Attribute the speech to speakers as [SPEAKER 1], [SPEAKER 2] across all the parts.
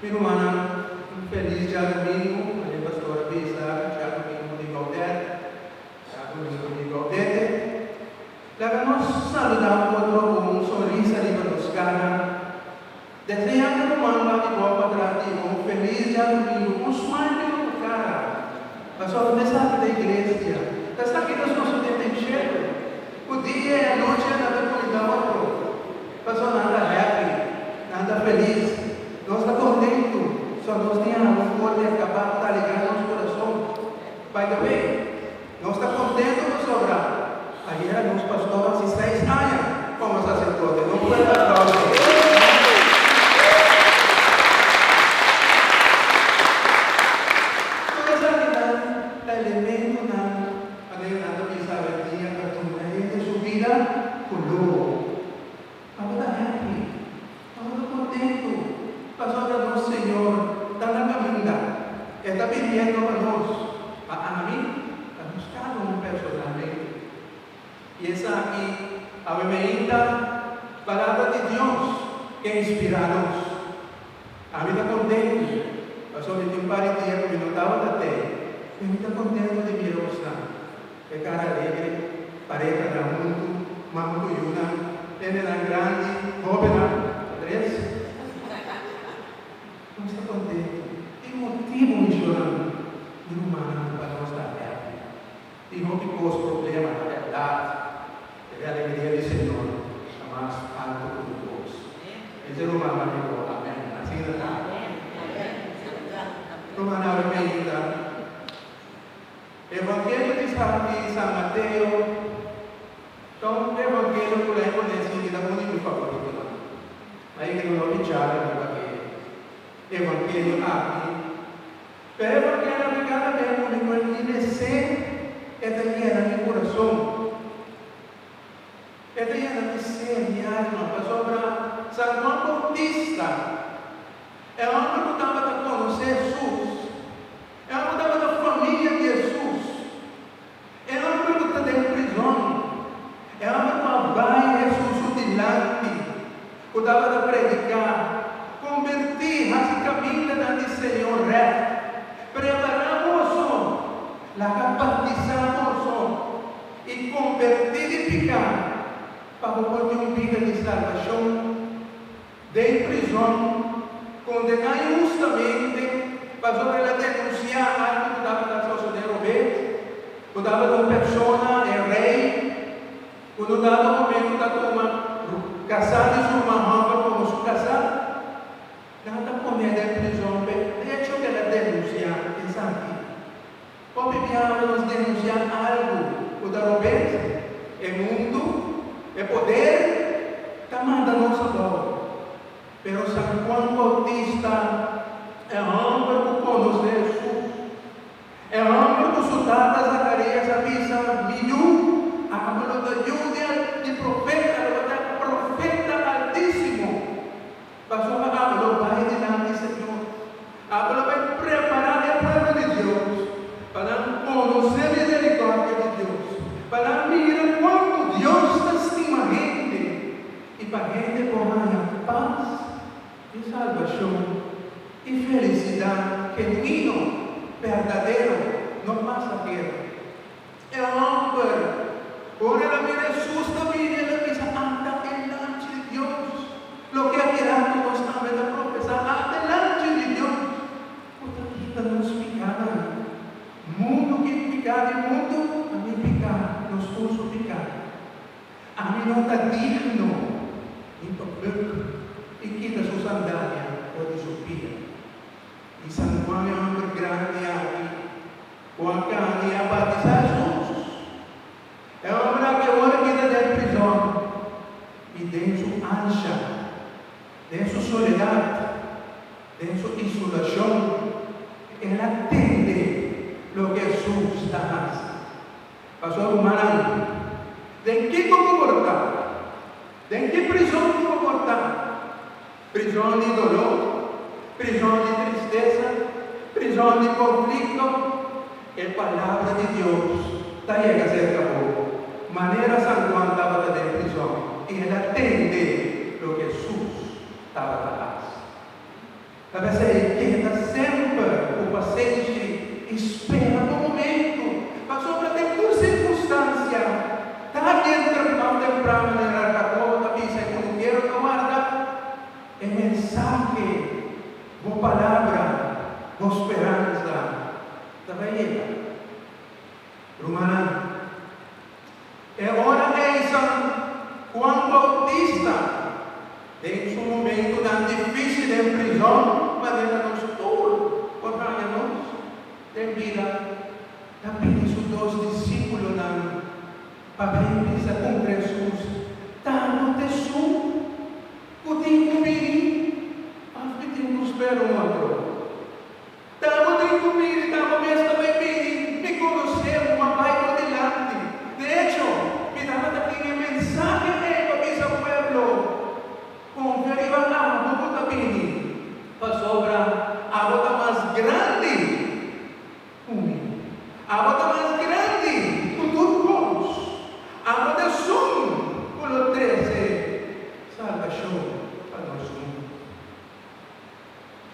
[SPEAKER 1] Mi rumannan, un felis djadumingu, manera pastor a bisa, djadumingu di Gaudete, djadumingu di Gaudete. Laga nos saludá otro ku un sonrisa riba nos kara, deseando rumannan di bo patras di bo un felis djadumingu, un smile riba bo kara, pasobra ta esaki ta iglesia, ta esaki ta sosodé den shelu, ku dia i anochi nan ta kumindá otro. Pasobra nan ta happy, nan ta felis, nos ta kontentu, so nos tin algu for di a kaba ku ta alegrá nos kurason. By the way, nos ta kontentu pasobra ayera nos pastor hasi seis aña komo saserdote. No fuerte aplauso. Tur esakinan ta elementonan manera nan ta bisa awendia pa duna hende su bida koló. Tabata happy, tabata kontentu, pasobra nos Señor ta na kaminda. E ta biniendo pa nos, pa ami, pa nos kada un personalmente. I esaki awe meinta Palabra di Dios ke inspirá nos. Ami ta kontentu, pasobra mi tin un par di dia ku mi no tabata tei, i mi ta kontentu di mira bosnan. E kara alegre, parehanan huntu, mama ku yunan, hendenan grandi, hóbennan, Andres. Nos ta kontentu. Tin motibu misionnan di rumannan pa nos ta happy. Tin hopi kos, problema, ta bèrdat, pero e alegria di Señor ta mas altu ku tur kos. Bisa rumannan di bo, Amèn. Asina ta. Rumannan, awe mainta. Evangelio di San di San Mateo ta un evangelio ku lei pone sigui ta un di mi favoritonan. A yega di un hopi charla riba e evangelio aki. Pero e evangelio aki kada bes ku mi ku e lese e ta yena mi kurason. E ta yena mi ser, mi alma, pasobra San Juan Bautista, e hòmber ku tabata konosé Hesus, E homber tabata famia di Hesus. E homber ku ta den prizon. E homber ku a bai Hesus su dilanti, ku tabata prediká, Kombertí, hasi kamindanan di Señor règt, prepará boso, laga batisá boso, i kombertí di piká, pa bo por tin un bida di salbashon. Den prizon, kondená inhustamente pasobra el a denunsiá algu ku tabata sosodé robes, ku tabata un persona, e rei, ku na un dado momentu ta tuma kasá di su ruman hòmber komo su kasá. Nan ta pon'é den prizon p'e echo ku el a denunsiá esaki. Hopi biaha nos denunsiá algu ku ta robes, e mundu, e poder, ta manda nos abou. Pero San Juan Bautista, e hòmber ku konosé Hesus, e hòmber ku su tata Zakarias a bisa, Mi yu, abo lo ta yu di profeta, lo bo ta profeta Altísimo. Pasobra abo lo bai dilanti Señor. Abo lo bai prepará e pueblo di Dios pa nan konosé miserikòrdia di Dios, pa nan mira kuantu Dios ta stima hende i pa hende por haña pas i salbashon i felisidat genuino, berdadero, no pasahero. E hòmber, ora el a mira Hesus ta bini, el a bisa, Ata e Lamchi di Dios! Loke a keda ku nos tambe ta profesá, Ata e Lamchi di Dios ku ta kita nos pikánan. Mundu ki piká di mundu, ami piká, nos tur su piká. Ami no ta digno di pa bùk i kita su sandalia for di su pia. I San Juan e hòmber grandi aki, Ku a kani a batisá Hesus. E hòmber aki awor a keda den prizòn i den su ansha, den su soledat, den su isolashon, el a tende loke Hesus ta hasi. Pasobra rumannan, den kiko bo por ta? Den ki prizòn ku bo por ta? Prizòn di doló, prizòn di tristesa, prizòn di konflikto, e Palabra di Dios ta yega serka bo. Manera San Juan tabata den prizòn i el a tende loke Hesus tabata hasi. Ta p'esei keda semper ku pasenshi i spera bo momentu, pasobra den tur sirkunstansia, ta bien trempan tempran manera Jacobo ta bisa e kunukero ta warda e mensahe, bo palabra, bo speransa ta bai yega. Rumannan, e ora ei San Juan Bautista den su momentunan difísil den prizòn, manera nos tur por haña nos den bida, ta pidi su dos disípulonan pa bin bisa kontra Hesus, Ta no ta esun ku tin ku bini, òf mi tin ku spera un otro? Ta bo tin ku bini, ta bo mes ta bai bini, mi konosé bo, ma bai bo dilanti. De echo, mi tabata tin e mensahe ei pa bisa pueblo, Konfia riba abo ku ta bini, pasobra abo ta mas grandi ku mi. Abo ta mas grandi ku tur kos. Abo ta esun ku lo trese salbashon pa nos mundu.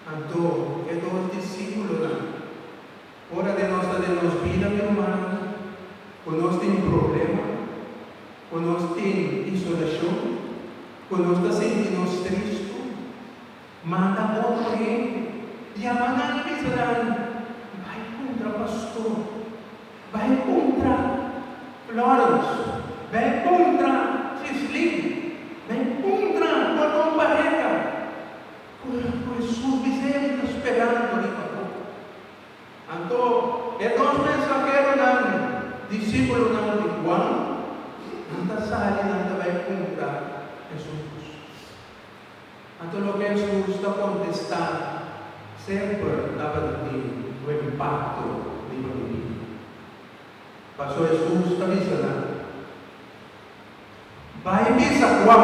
[SPEAKER 1] Anto e dos disípulonan, ora den nos ta den nos bida, mi rumannan, ku nos tin problema, ku nos tin isolashon, ku nos ta sinti nos tristu, manda otro hende, yama nan i bisa nan, Bai puntra pastor, bai puntra Florence, bai puntra Chislin, bai puntra Gordon Barreta. Ora ku Hesus bis'é, Mi ta sperando riba bo. Anto e dos mensaheronan, disípulonan di Huan, nan ta sali, nan ta bai puntra Hesus. Anto loke Hesus ta kontestá semper tabata tin un impakto riba mi bida. Pasobra Hesus ta bisa nan, Bai bisa Huan.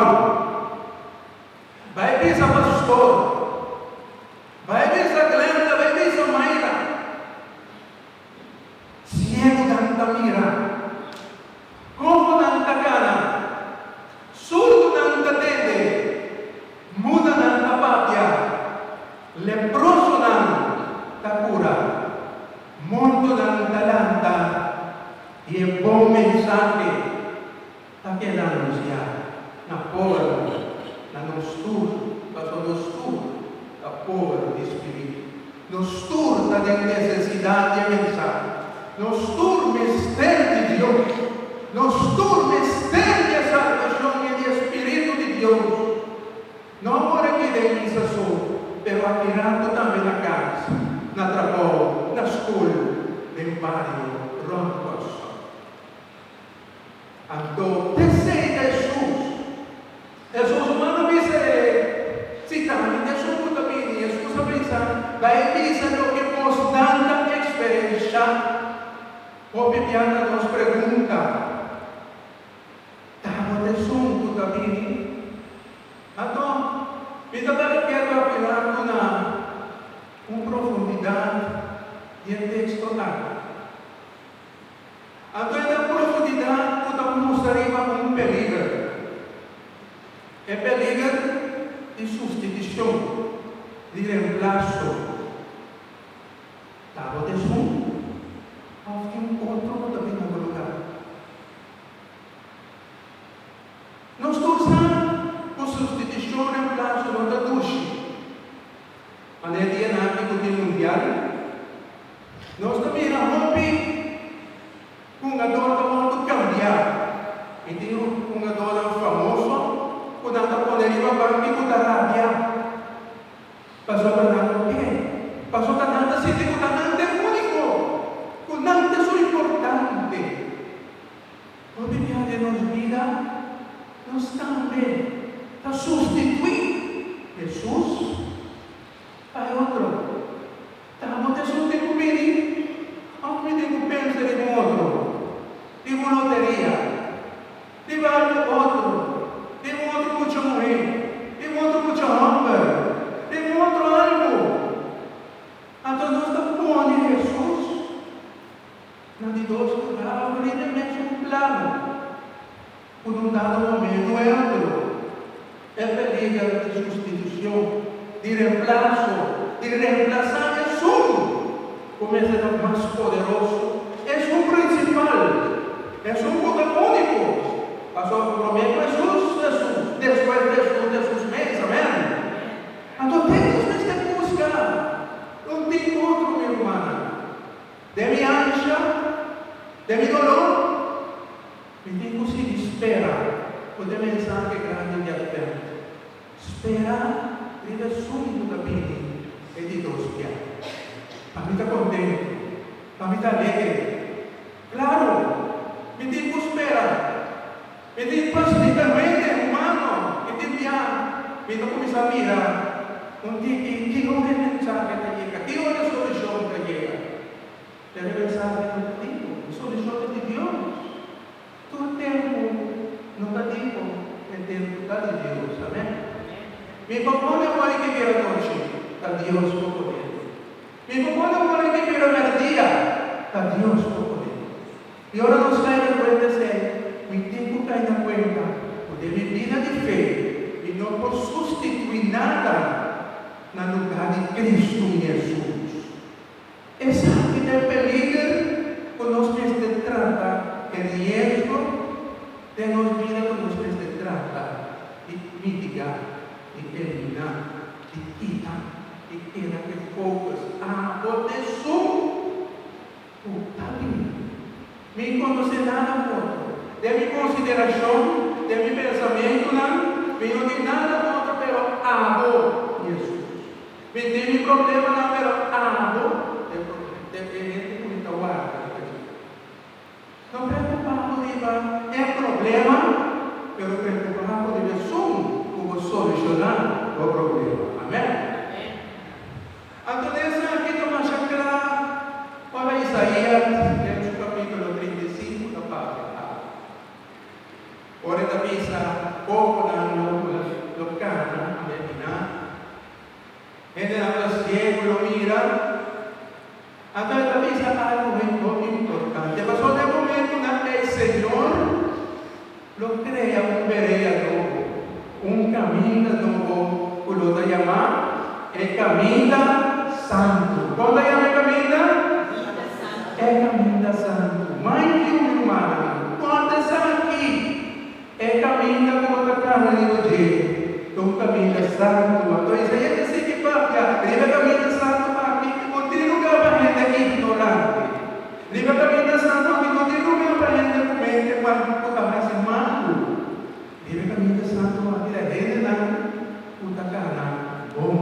[SPEAKER 1] Bai bisa pastor. Bai bisa Glenda, bai bisa Mayra. Siegunan ta mira. Kohonan ta kana. Surdunan ta tende. Mudanan ta papia. Leprosonan ta kura. Mortonan ta lanta. I e bon mensahe ta keda anunsiá na pobernan, na nos tur, pasobra nos tur ta pober di spiritu. Nos tur ta den nesesidat di e mensahe. Nos tur mester di Dios. Nos tur mester di e salbashon i di e spiritu di Dios. No awor aki den misa so, pero aki rato tambe na kas, na trabou, na skol, den bario rònt Kòrsou. Anto p'esei ta Hesus. Hesus manda bisa e si ta mi ta esun ku ta bini. Hesus a bisa, Bai bisa loke bosnan ta eksperenshá. Hopi bia ta nos pregunta, Ta bo ta esun ku ta bini? Anto, mi tabata kier papia ku na un profundidat di e teksto aki. Anto e ta profundidat ku ta mustra riba un peliger, e peliger di sustitushon, di remplaso. Ta bo ta esun òf tin otro ku ta bin na bo lugá? Nos tur sa ku sustitushon, remplaso no ta dushi. Manera dianan aki ku tin mundial, nos ta mira hopi hungador ta wòrdu kambiá. I tin hungadornan famoso ku nan ta pone riba banki ku ta rabia pasobra nan no ke, pasobra nan ta sinti ku ta nan ta e úniko, ku nan ta esun importante. Hopi bia den nos bida nos tambe ta sustituí Hesus pa e otro. Ta bo ta esun tin ku bini òf mi tin ku pensa riba un otro, riba un loteria, riba algu otro, riba un otro mucha muhé, riba un otro mucha hòmber, riba un otro algu. Anto nos ta pone Hesus Na di dos lugar, abo riba e mesun plano ku na un dado momento e otro. E peliger di sustitucion, di remplaso. di remplasá esun ku mester ta mas poderoso, esun prinsipal, esun ku ta úniko. Pasobra promé ku Hesus, Hesus, despues di Hesus, Hesus mes. Amèn. Anto den nos mester buska un tin otro, mi rumannan. Den mi ansha, den mi doló, mi tin ku sigui spera ku ta e mensahe grandi di Advènt. Spera riba esun ku ta bini e di dos bia. Pa mi ta kontentu, pa mi ta alegre. Klaru, mi tin ku spera. Mi tin ku splika hende humano. Mi tin bia, mi ta kuminsá mira un tiki ki ora e mensahe ta yega, ki ora e solushon ta yega. Pero e mensahe no ta di bo, e solushon ta di Dios. Tur tempu no ta di bo, e tempu ta di Dios. Amen. Mi por pone ora ki bira nochi, ta Dios por pone. Mi por pone ora ki bira merdia, ta Dios por pone. I ora nos kai na kuenta esei, mi tin ku kai na kuenta ku den mi bida di fe mi no por sustituí nada na lugá di Kristu mi Hesus. Esaki ta e peliger ku nos mester trata, e riesgo den nos bida ku nos mester trata di mitigá, di eliminá, di kita i keda ku e focus abo den su ku ta bini. Mi konosé nada otro. Den mi konsiderashon, den mi pensamentunan, mi no tin nada otro pero abo, Hesus. Mi tin mi problemanan pero abo ta e ta e hende ku mi ta warda riba dje. No preokupá bo riba e problema, pero preokupá bo riba esun ku por solushoná bo problema. Amèn. Anto den esaki ta masha kla ora Isaías den su kapítulo 35 ta papia aki. Ora e ta bisa, Povonan lo lo kana alebiná, hendenan ta siegu lo mira. Anto e ta bisa algu hopi importante, pasobra den momentunan ei Señor lo krea un berea nobo, un kaminda nobo ku lo ta yamá e Kaminda Santu. Kon ta yama e kaminda? E Kaminda Santu. Mai ki un rumannan, konta esaki, E kaminda ku bo ta kana riba dje ta un kaminda santu. Anto Isaías ta sigui papia riba e kaminda santu aki, No tin lugá pa hende ignorante. Riba e kaminda santu aki no tin lugá pa hende ku mente mal ku ta hasi malu. Riba e kaminda santu aki ta hendenan ku ta kana bon,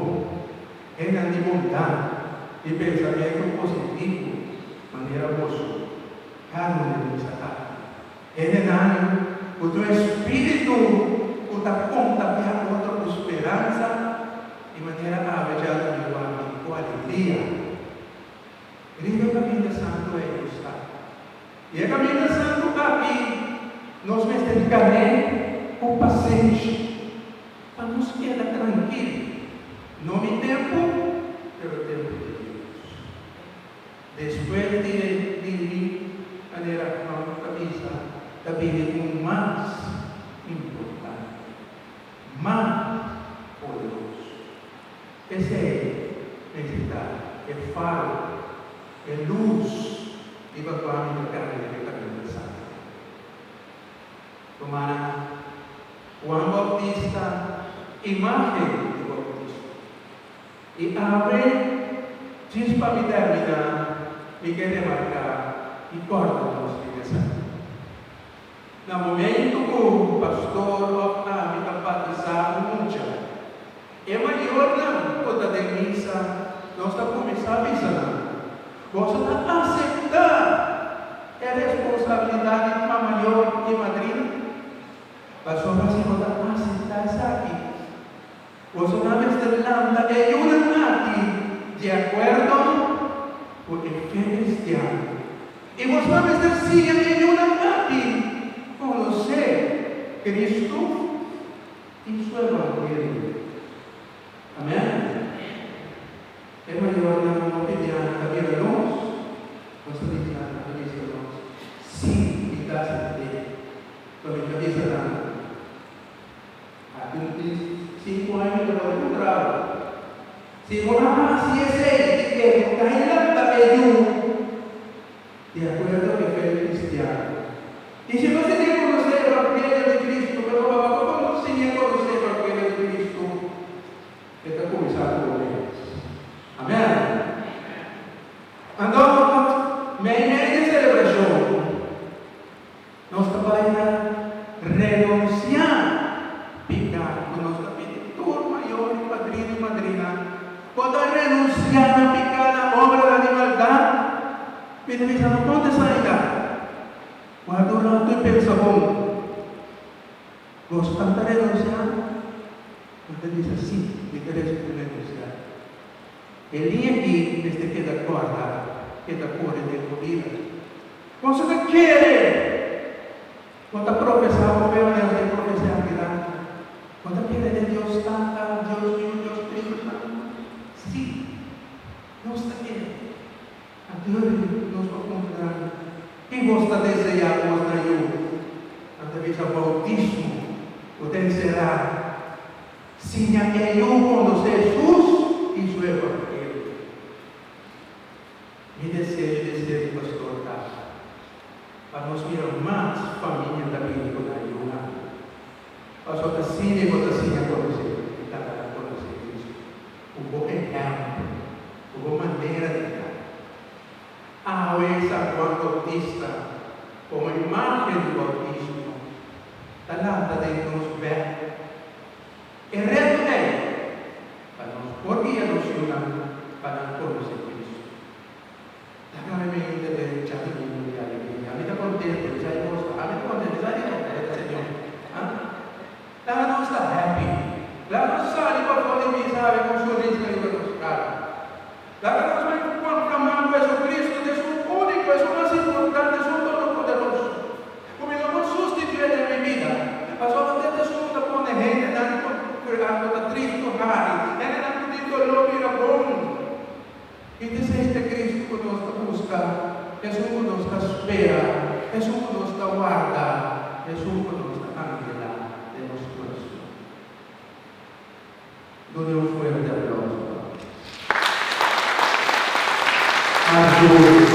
[SPEAKER 1] hendenan di bondat, di pensamentu positivo, manera boso kada un di nos aki. Hendenan ku tin un espíritu ku ta kontagiá otro ku speransa i manera awe djadumingu aki ku alegria. Riba e kaminda santu ei nos ta. I e kaminda santu aki nos mester gané ku pasenshi pa nos keda trankil, no mi tempu, pero tempu di Dios. Despues di e bini, manera Juan ta bisa, ta bini un mas importante, mas poderoso. Esei mester ta e faro, e lus riba kua mi ta kana den e kaminda santu. Rumannan, Juan Bautista, imágen di boutismo. I awe, djis pa mi terminá, mi ke remarká i kòrda nos riba esaki. Na momentu ku pastor òf ami ta batisá un mucha, e mayornan ku ta den misa nos ta kuminsá bisa nan, Boso ta aseptá e responsabilidat di pa mayor i madrina? Pasobra si bo ta aseptá esaki, Boso nan mester lanta e yunan aki di akuerdo ku e fe kristiano, i boso nan mester siña e yunan aki konosé Kristu i su evangelio. Amèn. E mayornan no pidiana ta bira nos, nos ta bisa nan ta bisa nos, Sí, mi ta asept'é. Pero mi ta bisa nan. Aki un tin 5 aña mi ta bai ku trabou. Si bo a hasi esei di eduká i lanta e yu di akuerdo ku e fe kristian. I si bo siña konosé e evangelio di Kristu, pero bo tabata por siña konosé e evangelio di Kristu, e ta kuminsá ku bo mes. Amèn. Anto, meimei di e selebrashon, Nos ta bai na renunsiá piká ku nos ta pidi tur mayor i padrino i madrina ku ta renunsiá na piká na obranan di maldat. Mi ta bisa no konta esaki. Wak un ratu i pensa bon. Boso ta renunsiá? Nan ta bisa sí, mi ta renunsiá. E liña aki mester keda kòrda, keda kore den bo bida. Boso ta kere bo ta profesá bo fe manera nos a profesá aki rato? Bo ta kere den Dios Tata, Dios Yu, Dios Spiritu Santu? Sí, nos ta kere. Anto nos por puntra nan, Ki bos ta deseá bos na Yu? Nan ta bisa, Boutismo, ku ta enserá Siña e yu konosé Hesus i su evangelio. Mi deseo i deseo di pastor ta pa nos mira mas famia ta bini ku nan yunan. Pasobra ta asina bo ta siña konosé i tata ta konosé Kristu, ku bo ehèmpel, ku bo manera di ta. Awe San Juan Bautista komo imágen di boutismo ta lanta den nos bèk. E reto ei pa nos por guia nos yunan pa nan konosé Kristu. Laga mi mente den chati mundu di alegria. Mi ta kontento, mi sa di gosa. Ami ta kontento, mi sa di gosa, e ta Señor. Ha? Laga nos ta happy. Laga nos sali pafó di misa awe ku un sonrisa riba nos kara. Laga nos bai proklamá ku Jesucristo ta esun úniko, esun mas importante, esun todopoderoso, ku mi no por sustituyé den mi bida, pasobra ta esun ku ta pone hendenan ku ku ta tristu hari, hendenan ku tin doló bira bon. I ta esei ta Cristo ku nos ta buska, esun ku nos ta spera, esun ku nos ta warda, esun ku nos ta anhelá den nos kurason. Dune un fuerte aplauso pa Arthur.